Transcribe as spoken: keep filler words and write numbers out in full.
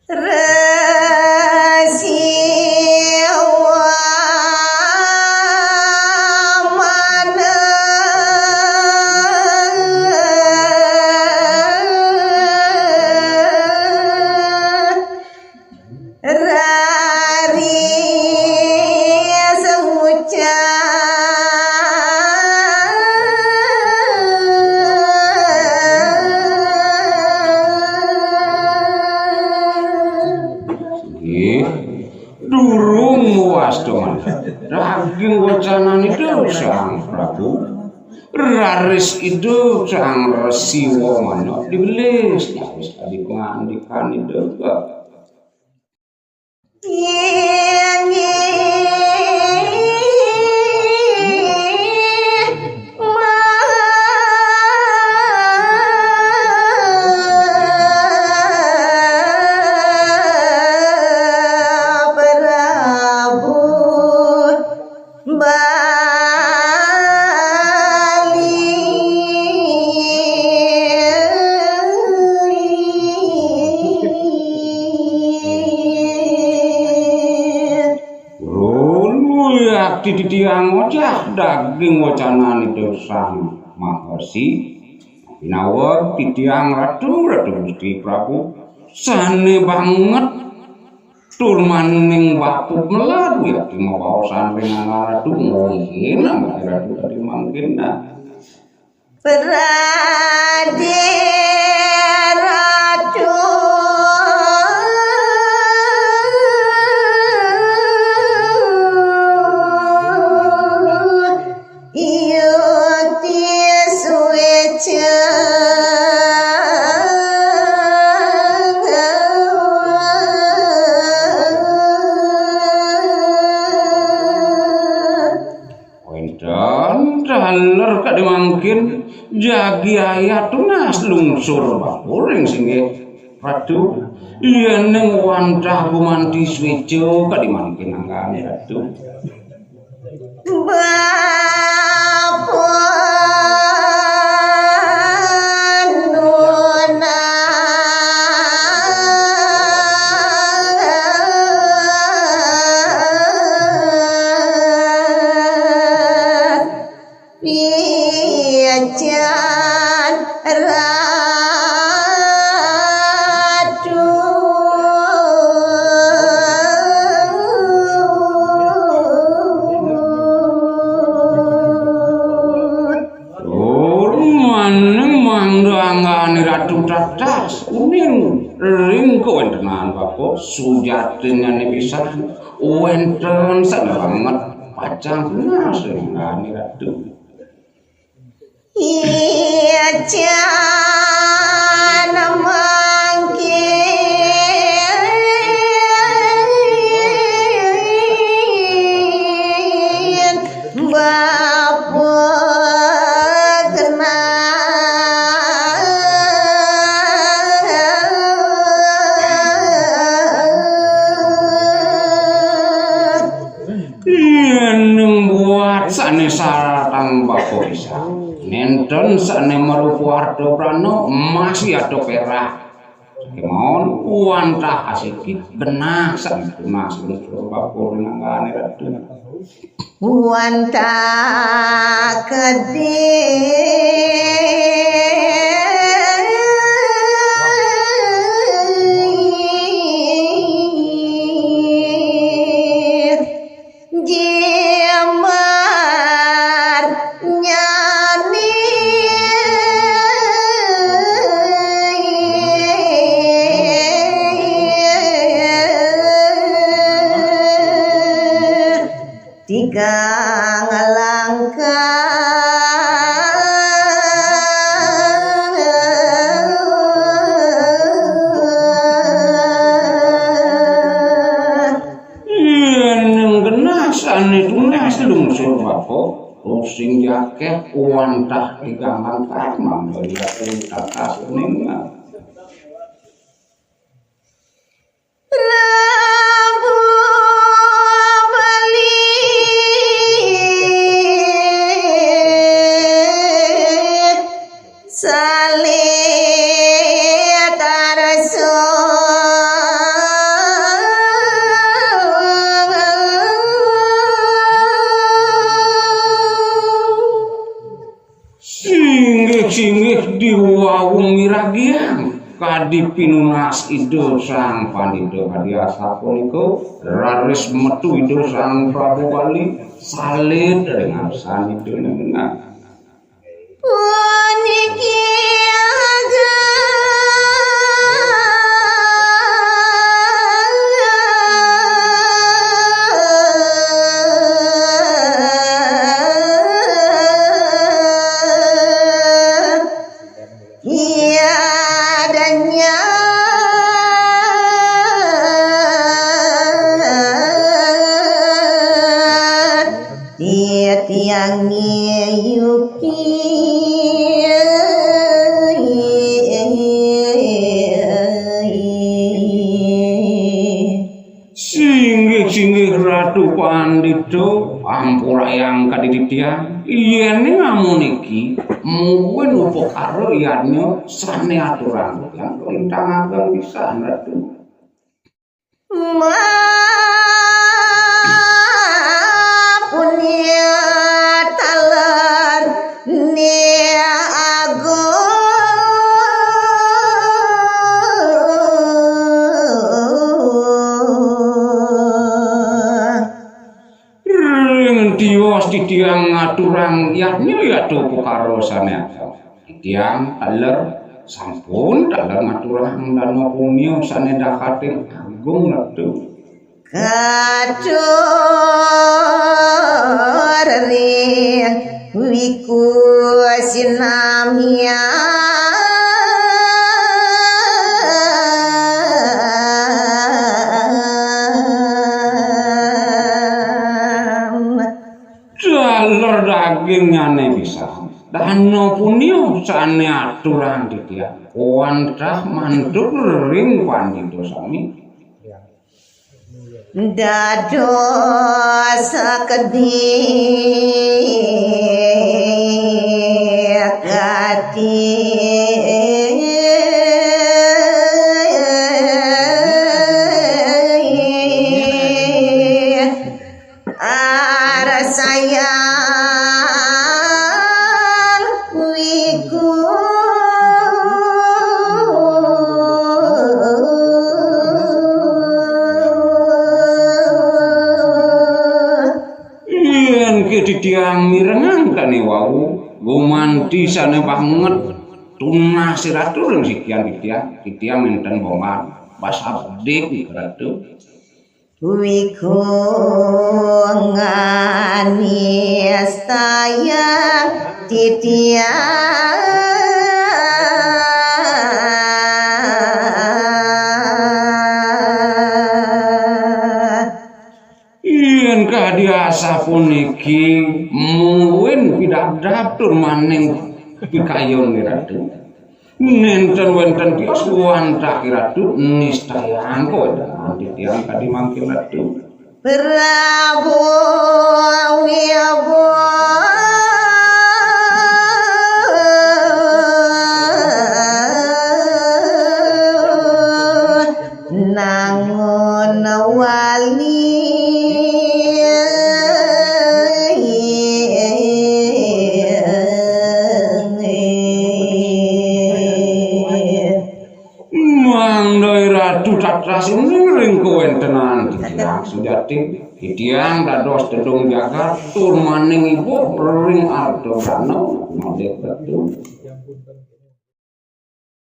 Resi wa mana rari sauca. Nggih, durung muas, Tuan. Daging wacananipun Sang Prabu. Raris Ida Sang Resi Wamana dibelis. Raris tadi pangandikan Ida. Bali. Runu ya titiang wajah daging wacananipun Sang Maharsi. Pinaweg titiang Ratu, Ratu Gusti Prabu. Sane banget tur maning waktu meladu ya, mawaosan ring angga Ratu, mungkin nambah Ratu tadi mangkin, nah. Berade Ratu Yuti Sueca. Wenten taler kadi mangkin jagi ayat tunas lungsur bapuring singgih Ratu. Yen ning wantah gumanti swica kadi mangkin anggane Ratu. Bapa nunas. Piacan Ratu. Tur maneng mangda anggane Ratu tatas uning ring kawentenan bapa sujatinane pisan. Wenten sane banget pacang tunas ring anggane Ratu. Iya, can mangkin bapa kenal. Yen buat sane saratan bapa Isa, nenten sane marupa harta prana, emas ya atau perak. Kemawon wantah asiki genah sane tunas bapa ring anggane Ratu. Wantah kedih Jembar nyani. Tigang langkah. Yen genah sane tunas lungsur bapa, tusing jakeh wantah tigang langkah mangda diatur tatas ning. Prabu Bali salih tarsa. Inggih diwawu miragiang kadi pinunas Ida Sang Pandita kadi asapunika, raris metu Ida Sang Prabu Bali salin ring arsan Ida nenengan. Puniki Iya danya titiang ngiyuki. Singgih-singgih Ratu Pandita, ampurayang kadi titiang. Yéning amun iki mungguing upakara yadnya sané aturang titiang, kalintang ageng pisan, Ratu. Mapunia taler ni agung. Ring tios titiang ngaturang yadnya yatu upakara sané ageng. Titiang taler sampun taler ngaturang dana punia sané dakating agung, Ratu. Katur ring wiku sinamian. Taler dagingnyané pisan. Dana punia sané aturang titiang wantah mantuk ring pandita sami. Dados sakedhik ati. Arasayang wiku. Yén ké titiang mirengang kané wau, gumanti sané banget tunas Ratu ring sikian titiang, titiang nénten bongkar basa bedik Ratu. Wiku nganistayang titiang. Yén kadi asapuniki mungguing pidabdab tur maning pikayun Ratu. Nénten wénten tios wantah Ratu nistayang kawéntenan titiang kadi mangkin Ratu. Prabu Wibu nangun wali. Mangda Ratu tatas ring kawéntenan titiang sujati. Titiang dados tedung jagat tur maning ibu ring arta dana malih Ratu.